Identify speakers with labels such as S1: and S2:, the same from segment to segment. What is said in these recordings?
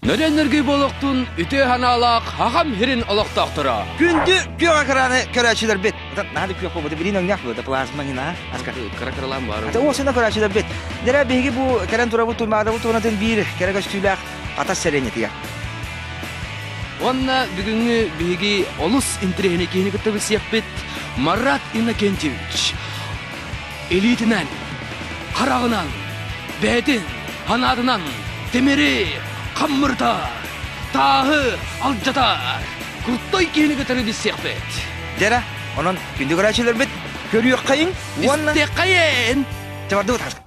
S1: Нөрүөн-нөргүй буолуохтун үтүө санаалаах хахам сирин олохтоохторо.
S2: Күндү күөх экраны көрөөччүлэрбит. Наһаа да күөх буолбута билин өҥнөөх буолда плазма нина аска.
S1: Кыра-кыралаан баар.
S2: Ата уосуна көрөөччүлэрбит. Дэрэ биһиги бу кэлэн турабыт Туймаадабыт туһунатын биир кэрэ көстүүлээх Хатас сэлиэнньэтигэр.
S1: Уонна бүгүҥҥү биһиги олус интэриэһинэй киһини кытта билсиэхпит Марат Иннокентьевич. Илиитинэн, хараҕынан, бэйэтин санаатынан тимири хаммырытар, тааһы алдьатар крутой киһини кытары билсиэхпит.
S2: Дьэрэ, онон күндү көрөөччүлэрбит көрүөххэйиҥ уонна
S1: Истиэххэйин!
S2: Чабардыбыт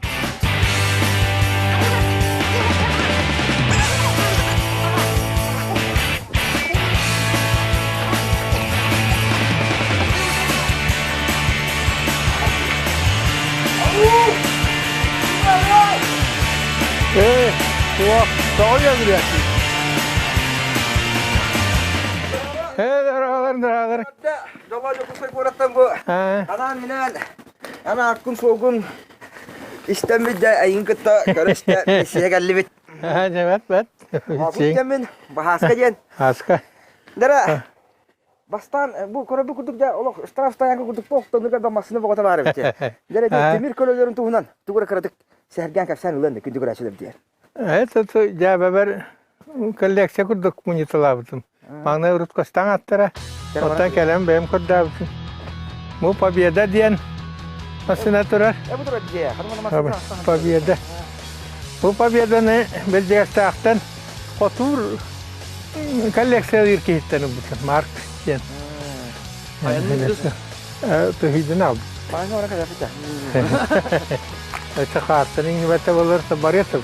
S3: Ээ, суох, тоҕо үөгүрүөхпүт? Ээ, дороголар, дороголар.
S2: Дьоллоо Дьокуускай куораттан бу анаан-минээн ана аккын-суолгун истэммит дьэ эйигин кытта көрүстэ сиһэ кэллибит.
S3: Дьэбэт бэт.
S2: Бу кэммин Баһааска диэн.
S3: Аска.
S2: Дара бастаан бу көрөбү курдук дьэ олох штраф стоянка курдук туох да массыына боҕото баар эбит. Дьэ тимир көлөлөрүн туһунан тугу эрэ кыратык сэһэргээн кэпсээн ылыан да күндү көрөөччүлэр диэн.
S3: Это дьээбэбэр коллекция курдук мунньуталаабытым. Маҥнай урут костаҥ аттара, оттон кэлэн бэйэм көрдөөбүтүм. Бу Победа диэн массыына турар. Победа. Бу Победаны Бэрдьигэстээхтэн хотуур коллекциялыыр киһиттэн ылбытым, Марк диэн. Тыһыйдын албыт. Это хаартан иҥнибэтэ болар барыатым.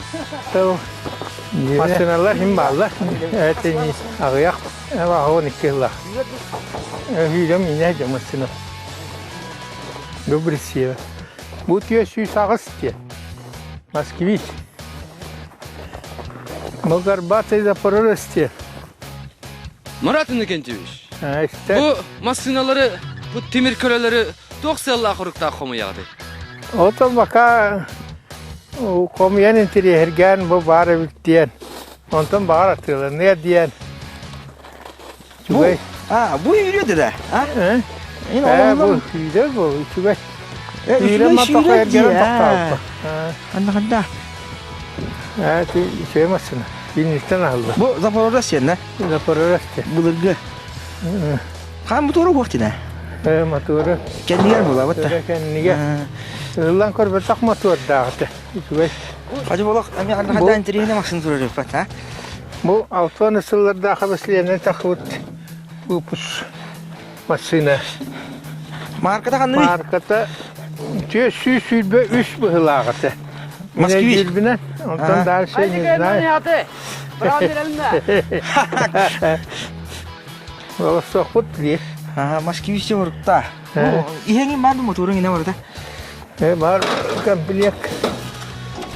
S3: Массыыналар иһин бааллар. Это аҕыйах 12 сыллаах. Өһүүрөм инэ дьэ массыына. Добрый Бу 408 диэн. Москвич. Ну, горбатый Запорожец диэн.
S1: Марат Иннокентьевич, бу массыыналары, бу тимир көлөлөрү туох сыаллаах уруктаах хомуйаҕытый?
S3: Отон бака хомуйан интириэһиргээн бу баар эбит диэн, онтон баҕар атыыланыа диэн. Үчүгэй.
S2: А, бу үүрүөдэ да? А?
S3: Э, бу сүүрэр бу, үчүгэй. Сүүрэн мантан эргэрэн тохтообуппа.
S2: Анна ханда?
S3: Э, ти үчүгэй массыына. Киниттэн аһылла.
S2: Бу Запорожец сиэннэ?
S3: Запорожец.
S2: Былыргы. Хаан мотуора уох динэ?
S3: Э, мотуора.
S2: Кэннигэр булабыт да.
S3: Кэннигэр. Ыллан көрбөтөх мотуордаах этэ. Үчүгэй.
S2: Хадьы болох эми анна ханда интэриэһинэ максын турар эппат, а?
S3: Бу алтан сыллардаах бэсилиэнэн тахсыбыт выпуск массыына.
S2: Марката ханныгый?
S3: Марката 423 быһыылаах этэ.
S2: Москвич.
S3: Билбинэн, онтон дальше не знаю. Голосуохпут дии.
S2: Москвич урукта. Иһэҥин баар мотуоруҥ инэ барыта.
S3: Э, бар комплект.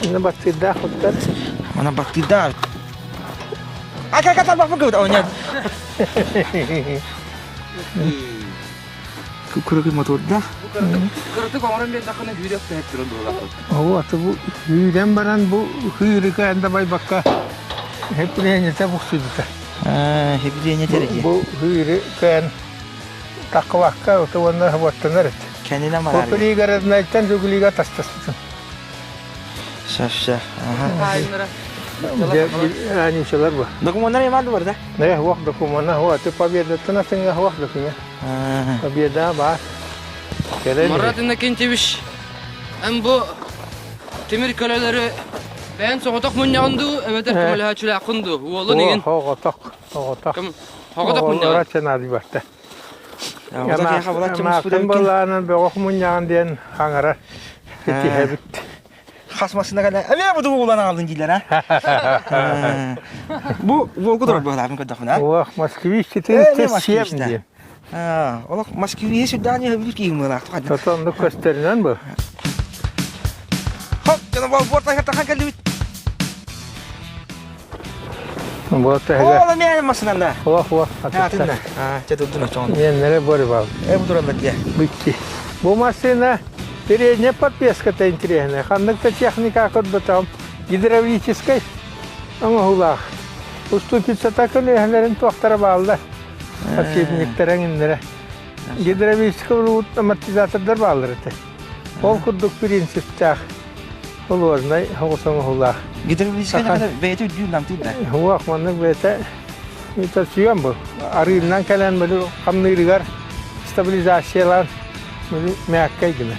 S3: Аны баттыырдаах уттар.
S2: Ана баттыырдаах. Ака ака тарбахпын кыбыт оонньоон. Кыракый мотордаах.
S1: Кыратык оҥорон биэрдэххинэ күүрэх тэһэт туран буолаахпыт.
S3: Оо, аты бу күүрэн баран бу хыырыка энда байбакка хеппириэнньэтэ буксуйбута.
S2: Хеппириэнньэтэ эрэ
S3: Бу хыыры кээн таккыбакка ото уонна хабаттанар эт.
S2: Кэннинэн барар.
S3: Бу пригороднайтан Жигулига тастаспытым.
S2: Шеф, шеф. Ага.
S3: Аничалар бу.
S2: Докумуоннар ямаады бар да?
S3: Не, уох докумуона, уох, ты победаттан атыңа уох документ. Победа бар.
S1: Марат Иннокентьевич, эн бу тимир көлөлөрү бэйэн соҕотох мунньаҕын дуу, эбэтэр көмөлөһөөччүлээххин дуу? Уолун игин.
S3: Соҕотох, соҕотох.
S1: Соҕотох мунньаҕын.
S3: Оҕолоро Эмаахтан былаанын бөҕөх мунньаҕын диэн хаҥара ситиһэбит.
S2: Хас массыына кэлэ эмиэ бу тугу улан аҕалдын дииллэр а? Бу Волга турар быһалаабын көрдөхпүнэ.
S3: Ох, Москвич 407 диэн.
S2: Олох Москвичи сүрдээх не киһим мылаах.
S3: Тотонну көстөрүнэн бу.
S2: Хоп, дьоно борта тахан кэллибит.
S3: Вот эһигэ.
S2: Ол эмиэ массыынанна.
S3: Олох уох.
S2: Атынна. А, чэ турдун очоҕун.
S3: Иэннэрэ борибал.
S2: Э, бу тураллар дии.
S3: Бикки. Бу массыына передняя подвеската интересная. Ханнык да техника көрбөтөм. Гидравлическай оҥоһуулаах. Уступицата көлүөһэлэрин туохтара бааллар. Подшипниктара иҥиннэрэ. Гидравлическай урут амортизатордар бааллар этэ. Ол курдук принциптээх, холуорунай соҕус оҥоһуулаах.
S2: Гидравлическай бэйэтэ үрдүүр намтыыр да?
S3: Уох, маннык бэйэтэ сүгэн бу. Арыыннан кэлэн били хамныырыгар стабилизациялаан били мягкай гына.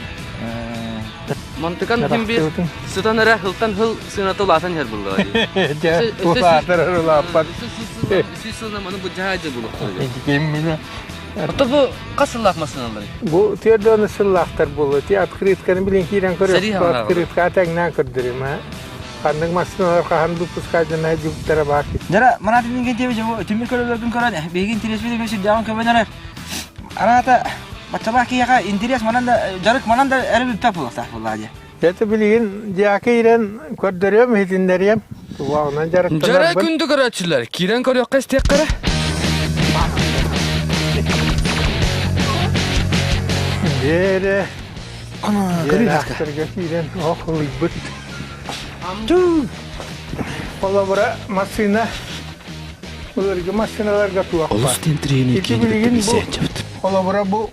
S1: Мантыкан ким бир сытан эрэ хылтан хыл сыната улаатан иһэр буллаҕа дии.
S3: Дьэ, улаатар улааппат.
S1: Үс сылынан маны бу дьаһайдыр булуохтара.
S3: Ким
S1: Ото бу хас сыллаах массыыналарый?
S3: Бу түөрт сыллаахтар буолуо. Ти открытканы билин киирэн көрүөх. Открытка тэҥнээн көрдөрүм. Ханнык массыыналар хаһан выпускайданай дьубуттара баар.
S2: Дара Марат Иннокентьевич бу тимир көлөлөргүн көрөн биһиги интэриэспит сүрдээҕин көбөн эрэр. Араата баччалаах киһиэхэ интэриэс манан да дьарык манан да эрэ бүппэт буолуохтаах буоллаҕа дии.
S3: Это билигин дьаакы ирэн көрдөрүөм, иһитиннэриэм. Тугуаҕынан
S1: Дьара
S3: дьарыктанарбын.
S1: күндү көрөөччүлэр, киирэн көрүөххэ истиэххэ
S3: Дьиэрэ
S2: Көрүү
S3: киирэн ох ылыйбыт. Холобура массыына былыргы массыыналарга туох
S1: Олус
S3: баар.
S1: тинтириини
S3: Ити
S1: киини кытта
S3: билигин бу
S1: билсээччибит.
S3: холобура бу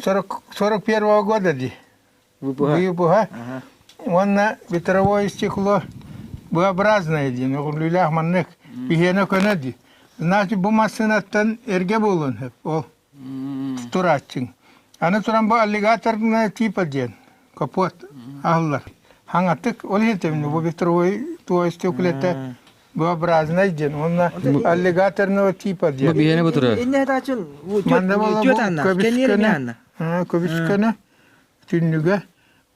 S3: 40 41 года дии. Выпуха. Уонна ветровое стекло V-образное диэн өҕүллүүлээх маннык биһиэнэ көнө дии. Значит, бу массыынаттан эргэ буолуон сөп ол турааччыҥ. Аны туран бу аллигаторная типа диэн капот аһыллар. Хаҥатык, ол иһин тэбинэ бу ветровой твое стекло V-образный диэн уонна аллигаторного типа
S1: Бу
S3: диэн.
S1: биһиэнэ бу турар.
S2: Инне таачын
S3: Манна буола бу
S2: түөт анна.
S3: көбүс көнө. Көбүс көнө. Түннүгэ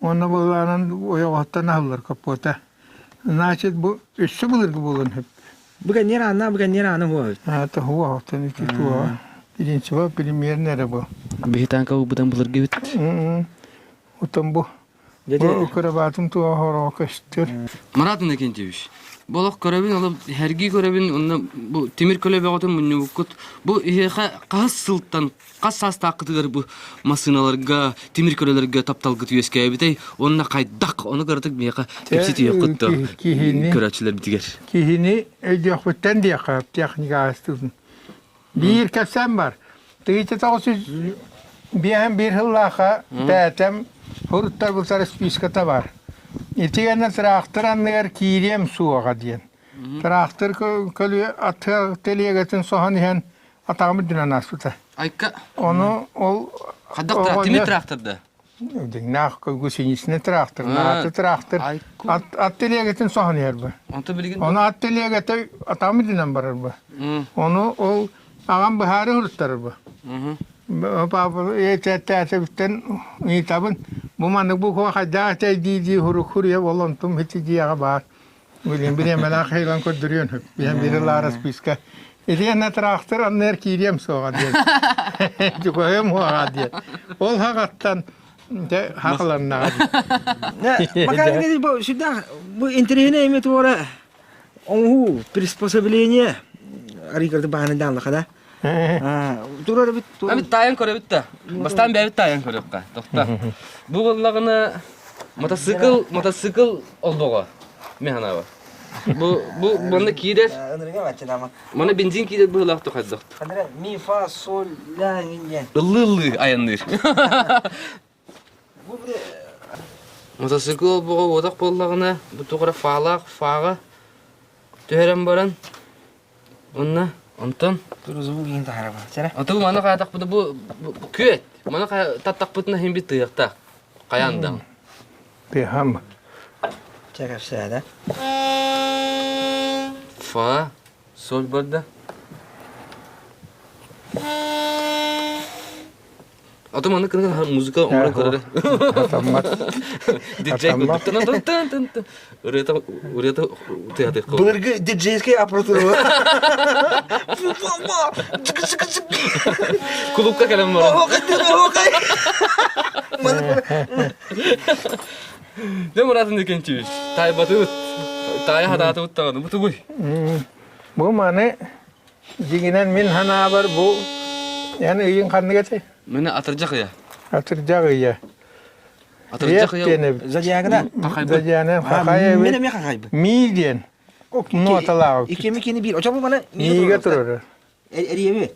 S3: уонна былаанын ойоҕоһуттан аһыллар капота. Значит, бу өссө былыргы буолуон сөп.
S2: Бу кэнниэр аанна, бу кэнниэр ааны хуа.
S3: Это хуа, оттон ити туа. Принципа примерно эрэ бу.
S1: Биһи танка быдан былыргы бит.
S3: Оттон бу Бу кырабаатын туа хороҕо көстөр.
S1: Марат Иннокентьевич, бу олох көрөбүн, олох һэргии көрөбүн, онно бу тимир көлө бөҕөтүн мунньубуккут. Бу иһиэхэ хаһыс сылтан, хас саастааххытыгар бу массыыналарга, тимир көлөлөргө тапталгыт үөскээбитэй уонна хайдах ону кыратык миэхэ кэпсэтиэххит да
S3: Киһини
S1: көрөөччүлэрбитигэр.
S3: киһини өйдүөхпүттэн диэххэ техника астыытын. Биир кэпсээн бар. Тыйыча тоҕус биэһэн биир сыллаахха тээтэм уруттар списката бар. Ити гэнэ тыраахтыр анныгар киириэм суоҕа диэн. Тыраахтыр көлүө аты тэлиэгэтин соһон иһэн атаҕым үрдүнэн ааспыта.
S1: Айка
S3: Ону ол
S1: хайдах тимир тыраахтырда?
S3: Дьиҥнээх гусеничный тыраахтыр, нааты тыраахтыр ат, ат тэлиэгэтин соһон иһэр бу.
S1: Онто билигин
S3: Ону ат тэлиэгэтэ атаҕым үрдүнэн барар бу. Ону ол аҕам быһаары уруттарар бу. Папа тээтэбиттэн ыйытабын, бу маннык бу хайдах этэй дии-дии хурук-хуруйа ол онтум ити дьиэҕэ баар. Билин бириэмэлээх хейлан көрдөрүөн сөп. Биһэн бири лаара списка. Итиэннэ тыраахтыр анныгар киириэм суоҕа диэн. Дьукуһуом суоҕа диэн. Ол хаҕаттан дьэ хахаланнаҕа.
S2: Макар бу сүрдээх бу интэриэһинэй эми туора оҥоһуу приспособление арыйгарды баһаны дааллаха да. Турар эбит.
S1: Эбит таайан көрөбүт да. Бастаан бэйэбит таайан көрүөххэ. Тохто. Бу буоллаҕына мотоцикл мотоцикл олбоҕо. Мен ханаабар. Бу бу манна киирэр. Мана бензин киирэр быһыылаах тухайдах.
S2: Ми фа соль ля диэн.
S1: Ыллыы-ыллыы айанныыр. Мотоцикл олбоҕо уотах буоллаҕына, бу тугура фаалаах фааҕа түһэрэн баран Онно, онтон
S2: Звук иһин таһарабын. Сэрэ.
S1: Ото маны хаатахпыта бу күөт. Маны таттахпытына иһин бит тыйыахтаах. Хайаан даҕаны.
S3: Тыһам.
S2: Чэ кэпсээнэ.
S1: Фа, соль барда. А то маннык гынан музыка оҥорон көрөрө.
S3: Атаммат.
S1: Диджей
S3: Атаммат.
S1: тын тын тын тын ырыата ырыата тыатык
S2: Былыргы диджейский аппаратура.
S1: Кулукка кэлэн баран. Дьэ Мурат Иннокентьевич, таайбатыбыт. Таайа хатаатыбыт даҕаны. Бу тугуй?
S3: Бу маны Дьиҥинэн мин санаабар бу эн ыйыҥ ханнык этэй?
S1: Мин атырдьах ыйа.
S3: Атырдьах ыйа.
S1: Атырдьах ыйа.
S2: Зодиагына.
S3: Зодиагынан хахай
S2: Мин эмиэ хахайбын.
S3: Мии диэн. Нуоталаах.
S2: Иккими кини биир. Очо бу маны
S3: Миигэ турар.
S2: Эриэби.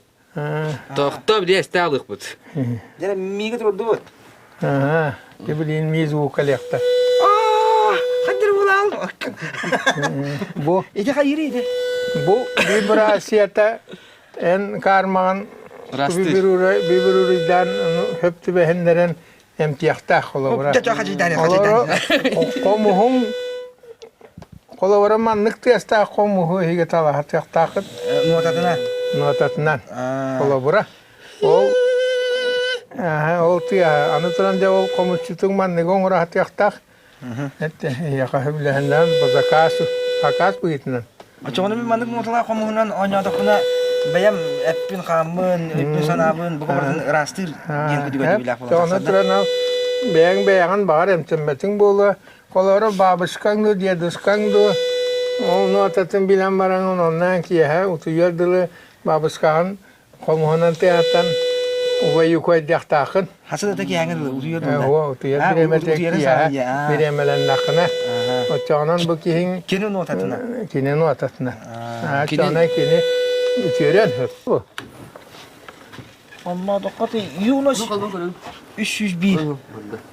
S1: Тохто биле эсте алыхпыт.
S2: Дьэ миигэ турдубут.
S3: Ага, ты блин ми звук лекта.
S2: Хаддыр булал.
S3: Бу
S2: Ити хайыри ити.
S3: Бу вибрацията эн кармаҕын вибрурийдаан хөп түбэһиннэрэн эмтиэхтээх холобура. Хомуһуҥ холобура маннык тыастаах хомуһу иһигэ талаһатыахтаахыт.
S2: Нуотатынан.
S3: Нуотатынан. Холобура. Ол ол тыаһа аны туран дьэ ол хомусчутуҥ манныгы оҥоро сатыахтаах. Эйиэхэ сөбүлэһиннээн заказ заказ быһыытынан.
S2: Оччоҕуна мин маннык нуоталаах хомуһунан оонньоотохпуна бэйэм эппин-хааммын, өйбүн-санаабын бука барытын ыраастыыр диэн кудуга билээх буолан
S3: Ону туран ол бэйэҥ бэйэҕин баҕар эмтэммэтиҥ буолуо. Холоро бабушкаҥ дуу, дедушкаҥ дуу ол нуотатын билэн баран оннуон киэһэ утуйар дылы бабушкаҕын Хомуһунан тыаһаттан убайукуайдыахтааххын.
S2: Хасы да киһээҥи дылы утуйар дылы.
S3: Оо, утуйар бириэмэтэ киэһэ бириэмэлэннэххинэ, оччоҕунан бу киһиҥ
S2: Кини нуотатына.
S3: Кини нуотатына. Оччоҕунан кини үтүөрэн бу.
S2: Онно доххоты юность 301.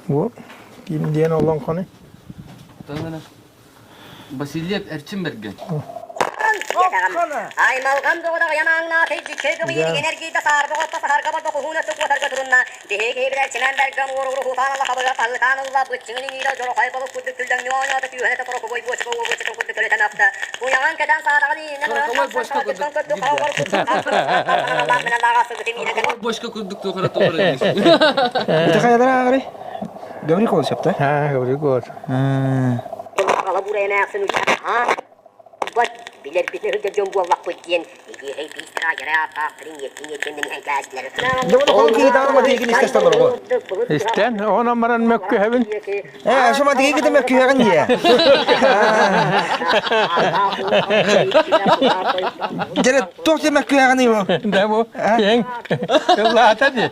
S3: Бу ким диэн олоҥхону?
S1: Васильев Эрчим Бэргэн.
S4: Аймалҕан доҕор ямааҥнаах илдьиккэй бөҕүйүнүгэн эргийдэ саарба отто саһарга барда хоһууна куотарга турунна. Биһиги билэрчинэн бэргэн уоругуру хутаан ылла хабыга хаһыытаан ылла быччыҥын иҥиирэ дьорохой болук курдук түллэҥнии оонньоото түүһэнэ торокубой буочука уобуочутун курдук төлөтөн ахта. Куйаҕан кэтэн саадаҕын иинэн
S1: Бочка курдук туохара туохара
S2: Это хайадара ааҕарый? Гаврил Колосов да?
S3: А, Гаврил Колосов.
S4: Аҕала бура эмээхсин бат билэрбитин сылдьар дьон буоллахпыт диэн игиэһэй биистэр аайара ааттаахтарын иэттин иэттин иһэн кээстилэр.
S3: Истэн, онон баран мөккүһэбин.
S2: Ээ, ошо матыгы кытта мөккүһэҕин дии. Дьэ, туох дии мөккүһэҕиний бу?
S3: Да бу, киэҥ ыллаата дии.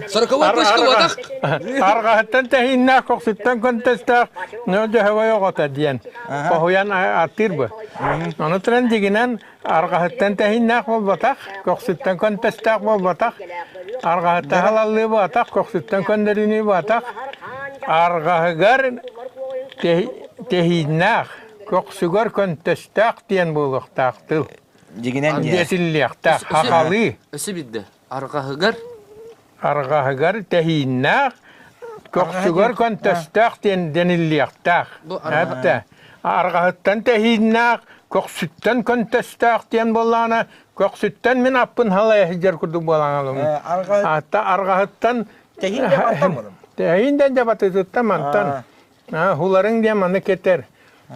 S1: Сороковой бочка уотах.
S3: Арҕаһыттан тэһииннээх, көхсүттэн көнтөстөөх ньодьоһобой оҕото диэн хоһуйан аттыыр бу. Ону туран дьигинэн арҕаһыттан тэһииннээх буолбатах, көхсүттэн көнтөстөөх буолбатах, арҕаһыттан халаллыы буолбатах, көхсүттэн көннөрүнүү буолбатах, арҕаһыгар тэһииннээх, көхсүгэр көнтөстөөх диэн буолуохтаах тыл.
S2: Дьигинэн диэн.
S3: Диэтиллиэхтээх, хахалыы.
S1: Өссө биирдэ. Арҕаһыгар
S3: Арҕаһыгар тэһииннээх, көхсүгэр көнтөстөөх диэн дэниллиэхтээх. Эттэ. Арҕаһыттан тэһииннээх, көхсүттэн көнтөстөөх диэн буоллаҕына, көхсүттэн мин аппын халайа сылдьар курдук буолан алым. Атта арҕаһыттан
S2: Тэһиин диэн мантан буолум.
S3: Тэһиин диэн дьабатытыттан мантан. Хуларыҥ диэн маны кетер.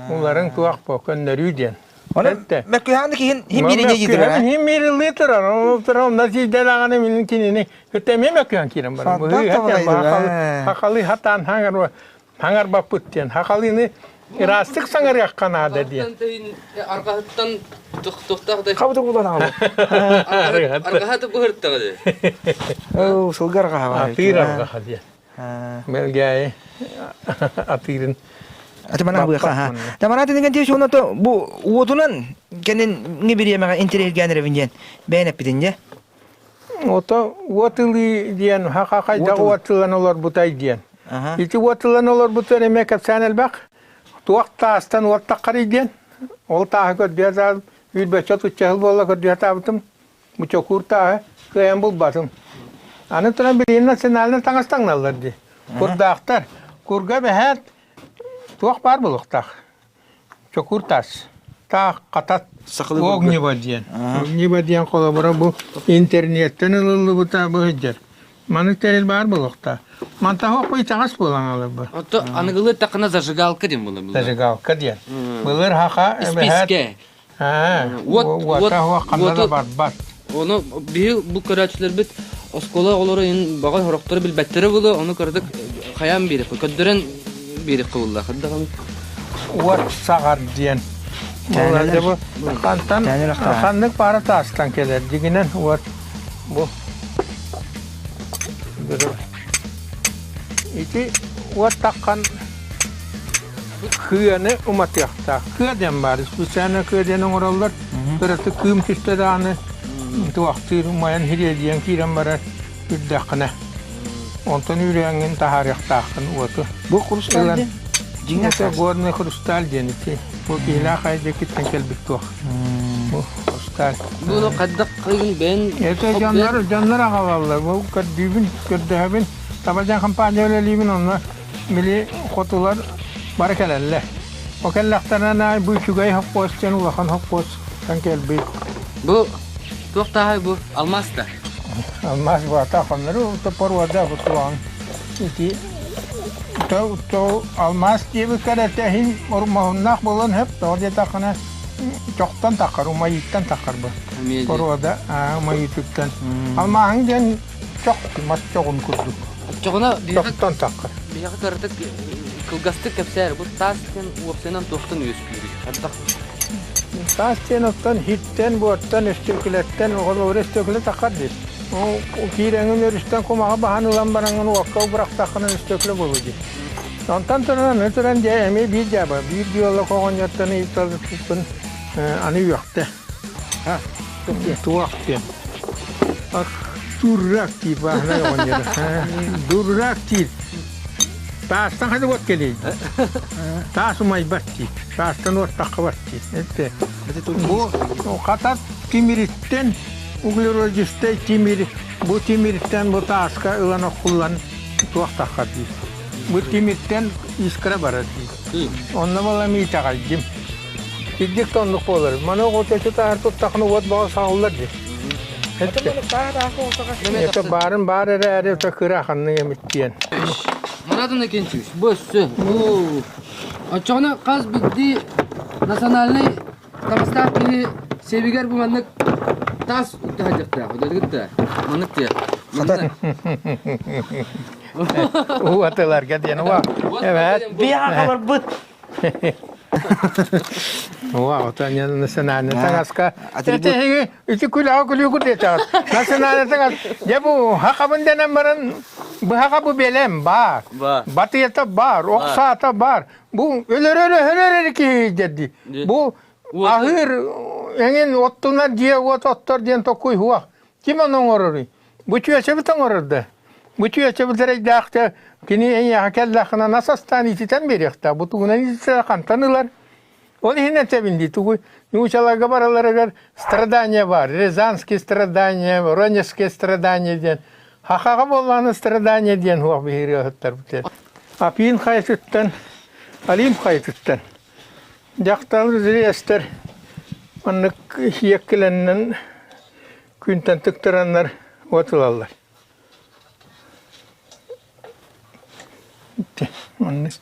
S3: Уларыҥ туох бу көннөрүү диэн.
S2: Онон мөккүһааны киһин хим бирине
S3: дьиитирэр. Хим бирилли турар. Ол турар онно сиидэ даҕаны мин кинини кытта эмиэ мөккүһэн киирэн баран. Хахалы хатаан хаҥар хаҥарбаппыт диэн. Хахалыны ыраастык саҥарыахха наада диэн.
S1: Арҕаһыттан тохтохтоох да
S2: Хабыты булан аҕалар.
S1: Арҕаһа быһыртаҕа дии.
S2: Оо, сылгы арҕаһа бар.
S3: Атыыр арҕаһа диэн. Мэлгээйи атыырын
S2: Атымана быха. Тамара тинген тиэс уонна бу уотунан кэнин ҥи бириэмэҕэ интэриэһиргээн эрэбин диэн бэйэн эппитин дьэ.
S3: Ото уот ылыы диэн хаха хайдах уот ылан олорбутай диэн. Ити уот ылан олорбутун эмиэ кэпсээн элбэх. Туох таастан уот таххарый диэн. Ол тааһы көрдүө үүрбэччэ тучча сыл буолла көрдүө сатаабытым. Мучокуур тааһы кыайан булбатым. Аны туран билигин национальнай таҥас таҥналлар дии. Курдаахтар. Курга бэһээт туох баар буолуохтаах. Чокуур таас. Таах хатат. Огнево диэн. Огнево диэн холобура бу интернеттэн ылыллыбыта бу сылдьар. Маннык тэрил баар буолуохтаах. Мантан хоппуй таҥас буолан алар
S1: Ото аныгылыы тахына зажигалка диэн буолар.
S3: Зажигалка диэн. Былыр хаха
S1: Испиискэ.
S3: Уота уох ханна да барбат.
S1: Ону биһи бу көрөөччүлэрбит оскуола оҕолоро ин баҕай хорохтору билбэттэрэ буолуо, ону кыратык хайаан биэриэххэ, көрдөрөн биэриэххэ буолла. Хаддаҕын
S3: Уот саҕар диэн. Бу хантан ханнык паара таастан кэлэр дигинэн уот бу ити уот таххан. Кыаны уматыахтаах. Кыа диэн баар. Специально кыа диэн оҥороллор. Кыратык кыым түстэ даҕаны туохтыыр умайан хириэдийэн киирэн барар үрдэххинэ. Онтон үүрээҥҥин таһаарыахтааххын уоту.
S2: Бу хрусталь диэн?
S3: Дьиҥнээх горный хрусталь диэн ити. Бу киһилээх айдекиттэн кэлбит туох. Бу хрусталь.
S1: Буну хайдах кыйын бэйэн
S3: Это дьоннор дьоннор аҕалаллар. Бу көрдүүбүн, көрдөһөбүн. Табадьан компания үлэлиибин онно били хотулар бары кэлэллэр. О кэллэхтэринэ бу үчүгэй хоппуос диэн улахан хоппуостан кэлбит.
S1: Бу туох тааһай бу? Алмаас да?
S3: Алмаас буата хоннору топоруода бу туоҕун ити то то алмаас диэбиккэр этэһин ормоһуннаах буолан хөп тоҕо диэтэххинэ чохтон таххар умайыыттан таххар бу боруода умайыытыттан алмааһыҥ диэн чох мас чоҕун курдук
S1: Оччоҕуна
S3: чохтон таххар
S1: биһиэхэ кыратык кылгастык кэпсээр бу таас диэн уопсайынан туохтан үөскүүрүй хайдах
S3: Таас диэн оттон хиттэн, буортан, өстүөкүлэттэн, оҕолору өстүөкүлэ таххар дии. Киирэҥин өрүстэн кумаҕы баһан ылан бараҥҥын уокка бырахтаххына өстүөкүлэ буолуо дии. Онтон туран аны туран дьэ эмиэ биир дьаба, биир геолог оҕонньортон ыйыталаспыппын аны үөхтэ. Туох диэн. Дурак диир бааһынай оҕонньор. Дурак диир. Таастан ханна уот кэлиэй? Таас умайбат дии. Таастан уот таххыбат дии. Это бу хата тимириттэн углеродистай тимир бу тимиртэн бу тааска ылан охуллан туох таххар дии. Бу тимиртэн искра барар дии. Онно балам итэҕэйдим. Ирдик тоннук буолар. Маны оҕоточу таһар туттахына уот баҕа саҕыллар дии. Это баарын баар эрээри это кыра ханнык эмит диэн.
S1: Марат Иннокентьевич, бу өссө. Оччоҕуна хас биирдии национальнай таҥастаах киһи сиэбигэр бу маннык таас уктаһадьахтаах. Удалыгыт Маннык диye. Маннык.
S3: Уатыларга диэн уа. Evet.
S2: Биһаҕаларбыт.
S3: Уа, ота не национальный таҥаска. Эти ити күлэҕэ күлүү курдук Национальный таҥас. Дьэ бу хахабын дэнэн баран быһаҕа бу бэлэм баар. Батыйата баар, охсаата баар. Бу өлөрөр өһөрөр киһи дьэрди. Бу аһыыр эҥин оттунар дьиэ уот оттор диэн токуй хуах. Ким ону оҥороруй? Бу чүөчэбит оҥорор да. Бу чүөчэбит эрэйдээх да кини эйиэхэ кэллэххинэ нас астаан ититэн биэриэхтээх. Бу тугунан ититэр хантан ылар? Ол иһин этэбин дии тугуй нуучаларга бараларыгар страдания баар. Рязанские страдания, Воронежские страдания диэн. Хахаҕа буоллаҕына страдания диэн суох биһиги ырыаһыттарбыт. Апин хайатыттан, Олимп хайатыттан Дьахталлар зрезтэр маннык сиэккилэнэн күнтэн тыктараннар уот ылаллар. Маннык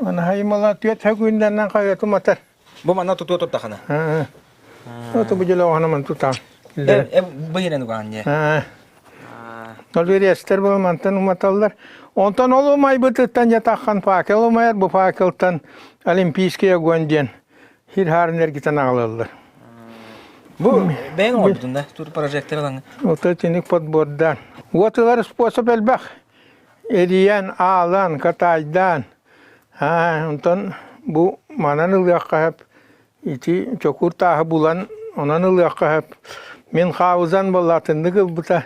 S3: Аны хаймала түөт күннэринэн хайатым атар.
S2: Бу манна тутуо туртахына.
S3: Ото бу дьолоҕоно ман тутаан.
S2: Э быйыран угаан не.
S3: Ол бириэстэр бу мантан уматаллар. Онтон ол умайбытыттан дьатаххан факел умайар, бу факелтан Олимпийский огонь диэн хир хаарын эргитэн аҕалаллар.
S2: Бу бэйэҥ оҥорбутун да, тур прожектор ылаҥ.
S3: Ото тиник подбордаан. Уот ылар способ элбэх. Эрийэн, аалан, катайдаан. Онтон бу манан ылыахха сөп Ити чокуур тааһы булан, онон ылыахха сөп. Мин хаабызан буолла атыннык ылбыта.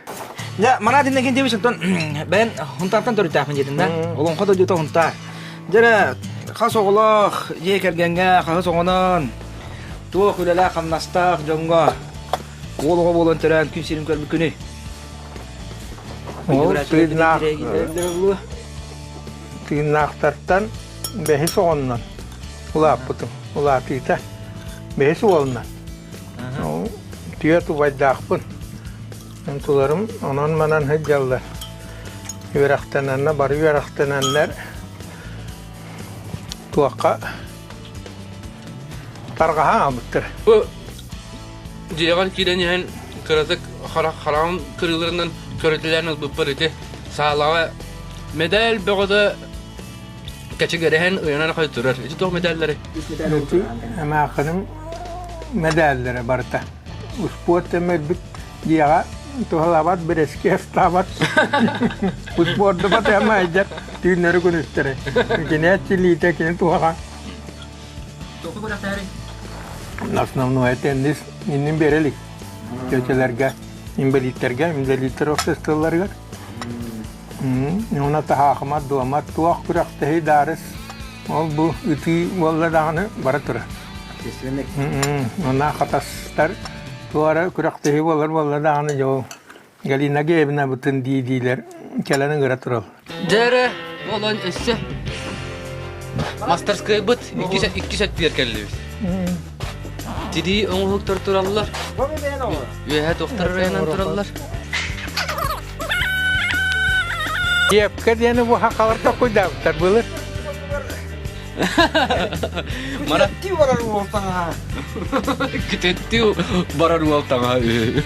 S2: Дьэ, Марат Иннокентьевич оттон бэйэн Хунтаартан төрүттээхпин диэтин да. Олоҥхо дойдута Хунтаар. Дьэ, хас оҕолоох дьиэ кэргэҥҥэ хаһыс оҕонон туох үлэлээх-хамнастаах дьоҥҥо уол оҕо буолан төрөөн күн сирин көрбүт күнүй?
S3: Ол тыыннаах тыыннаахтартан бэһис оҕоннон улааппытым. Улаатыыта бэһис уолунан. Түөрт убайдаахпын. Онтуларым онон-манан сылдьаллар. Үөрэхтэнэннэр, бары үөрэхтэнэннэр туохха тарҕаһан аҕалбыттар.
S1: Бу дьиэҕэр киирэн иһэн кыратык хараҕым кырыыларынан көрүтэлээн ылбыппар ити саалаҕа мэдээл бөҕөтө кэчигэрэһэн ыйанан хай турар. Ити туох мэдээллэри?
S3: Ити эмээххиним мэдээллэрэ барыта. Успуорт эмэрбит дьиэҕэ. туһалаабат, бэрэски астаабат. Успуордубат ама айдьар түүннэри күнүстэри. Кинээт чилиитэ кини туһаҕа. Основной теннис иннин бере илик. Тетелерге, инбэлииттэргэ, инбэлииттэр обществоларыгар. Уна таһаахымат, дуомат, туох күрэхтэһии даарыс ол бу ытыы буолла даҕаны бара турар. Уна хатастар туора күрэхтэһии буолар буолла даҕаны дьол Галина Геевна бытын дии-диилэр кэлэн ыҥыра турал.
S1: Дьэрэ, буолан өссө мастерскайбыт иккис өттүгэр кэллибит. Тирии оҥоһуктар тураллар. Үөһэ туохтар ырыанан тураллар.
S3: Киэпкэ диэни бу хахалар токуйдаабыттар былыр.
S1: Мара
S2: Күтүөттүү барар уол таҥаһа.
S1: Күтүөттүү барар уол таҥаһа үһү.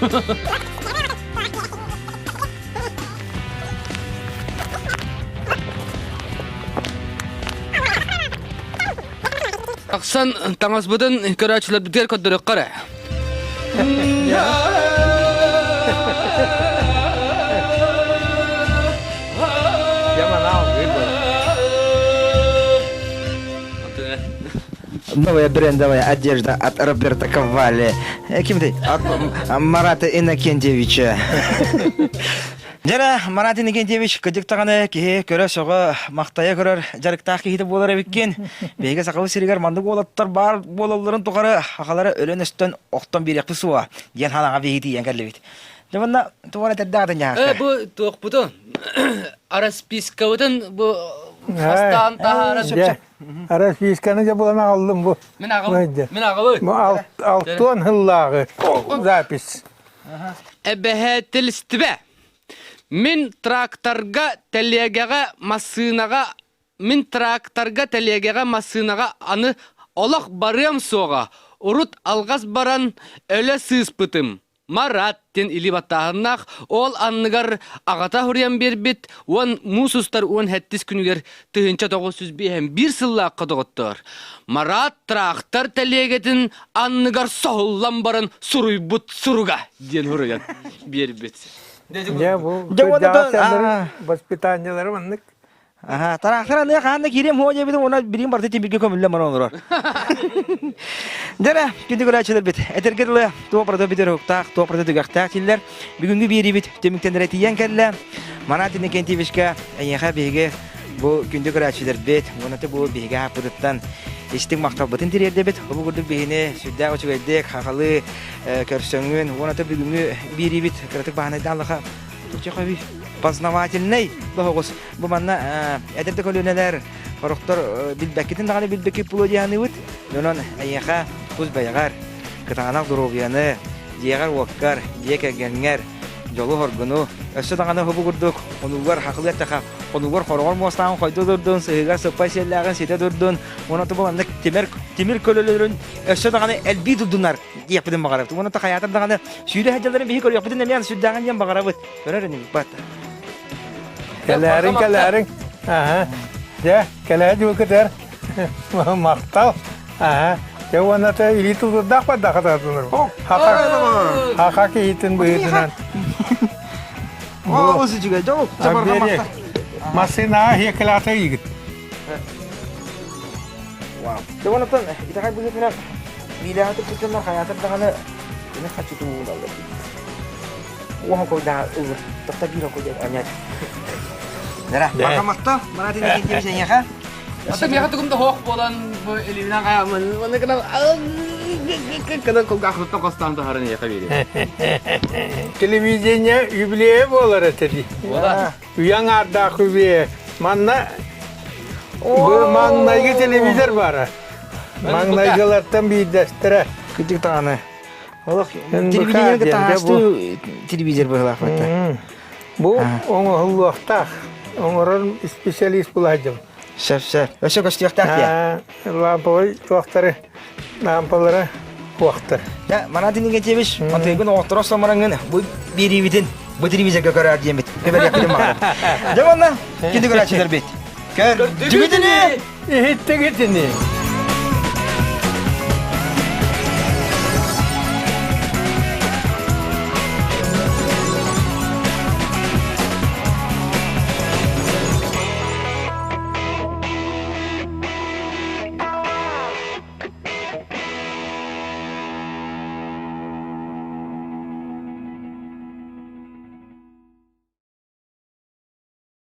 S1: Тахсан таҥаспытын көрөөччүлэрбитигэр көрдөрүөххэ эрэ.
S2: Новая брендовая одежда от Роберта Ковали. Ким ты? От Марата Иннокентьевича. Дьэрэ, Марат Иннокентьевич, кыдьык даҕаны киһи көрө-сөҕө, махтайа көрөр дьарыктаах киһитэ буолар эбиккин. Биһиги сахабыт сиригэр маннык уолаттар баар буолалларын тухары хахалара өлөн-өстөн охтон биэриэхпит суоҕа диэн ханаҕа биһиги тиийэн кэллибит. Дьэ манна тугу эрэ этэрдээх
S1: Э, бу туохпутун араспискабытын бу хастаан таһаара
S3: Дьэ, арасписканы дьэ булан аҕаллым бу.
S1: Мин аҕабын. Мин аҕабын.
S3: Бу алтуон сыллааҕы запись.
S1: Эбэһээтилистибэ. Мин тракторга, тэлиэгэҕэ, массыынаҕа мин тракторга, тэлиэгэҕэ, массыынаҕа аны олох барыам суоҕа. Урут алҕас баран өлө сыыспытым. Марат диэн илии баттааһыннаах, ол анныгар аҕата суруйан биэрбит уон муус устар уон сэттис күнүгэр 1951 сыллаахха доҕоттоор, Марат трактор тэлиэгэтин анныгар соһуллан баран суруйбут суруга диэн суруйан биэрбит.
S3: Дьэ бу кырдьаҕас воспитаниелары маннык
S2: Аха, тараахтар аныа хаан да киириэм һуо диэбитим уонна билигин барыта тимиргэ көмүллэн баран олорор. Дьэ, күндү көрөөччүлэрбит, этэргэ дылы туох барыта бүтэр уһуктаах, туох барыта түгэхтээх дииллэр. Бүгүҥҥү биэриибит түмүктэнэрэ тиийэн кэллэ. Марат Иннокентьевичка эйиэхэ биһиги бу күндү көрөөччүлэрбит, уонна бу биһиги ааппытыттан истиҥ махталбытын тириэрдэбит. Бу курдук биһини сүрдээх үчүгэйдик, хахалыы көрсөҥҥүн, уонна бүгүҥҥү биэриибит кыратык баһанайдаан лаха Чехови познавательный доһоҕус. Бу манна эдэр да көлүөнэлэр хорохтор билбэккитин даҕаны билбэккит буолуо дии саныыбыт. Онон эйиэхэ тус бэйэҕэр кытаанах доруобуйаны, дьиэҕэр-уоккар, дьиэ кэргэҥҥэр дьолу-соргуну, өссө даҕаны бу курдук хонуугар хахылыар таха хонуугар хороҕор муостааҕын хойдо турдун, сыһыыгар сыппай сиэллээҕин ситэ турдун, уонна бу маннык тимир тимир көлөлөрүн өссө даҕаны элбии турдуннар диэхпитин баҕарабыт. Уонна хайаатар даҕаны сүүрэ сылдьалларын биһи көрүөхпүтүн эмиэ сүрдээҕин диэн баҕарабыт. Көрөр инибит бат.
S3: Кэлээриҥ, кэлээриҥ. Аха. Дьэ, кэлээ дьуукутер. Махтал. Аха. Дьэ уонна та илии тутурдаах бардаха татыныр. Хака хака киһитин быһыытынан.
S2: Олус үчүгэй. Дьол, чабарга махтал.
S3: Массыынаҕа хиэкэлээтэ игит.
S2: Дьэ онтон итэҕэй быһыытынан биилээҕи туппут дьоннор хайаатар даҕаны кини хаччытын уулаллар. Уоһун курдаа ылыр. Тохто биир окуй анят. Нара, бархаматта, Марат Иннокентьевич эйиэхэ.
S1: Ата миэхэ тугум да хоох буолан бу илиинэн хаамын уонна гынан гынан кулгаахпыттан хостоон таһарын эйиэхэ биэриэм.
S3: Телевидение юбилейа буолар этэ дии. Үйэ аҥаардаах юбилейа. Манна бу маҥнайгы телевизор баара. Маҥнайгылартан биирдэстэрэ.
S2: Кырдьык даҕаны. Олох телевидение кытта телевизор быһылаах бата.
S3: Бу оҥоһуллуохтаах. Оҥорор специалист булаһдьым.
S2: Сөп, сөп. Өссө көстүөхтээх дии.
S3: Ламповай туохтары, лампалара туохтар.
S2: Дьэ, Марат Иннокентьевич, матыыгын оҕотторо сомороҥҥын бу биэриибитин бу телевизорга көрөөр диэммит. Көбөрүөхпүтүн баҕарабыт. Дьэ уонна күндү көрөөччүлэрбит. Көрдүгүт ини!
S3: Иһиттигит ини!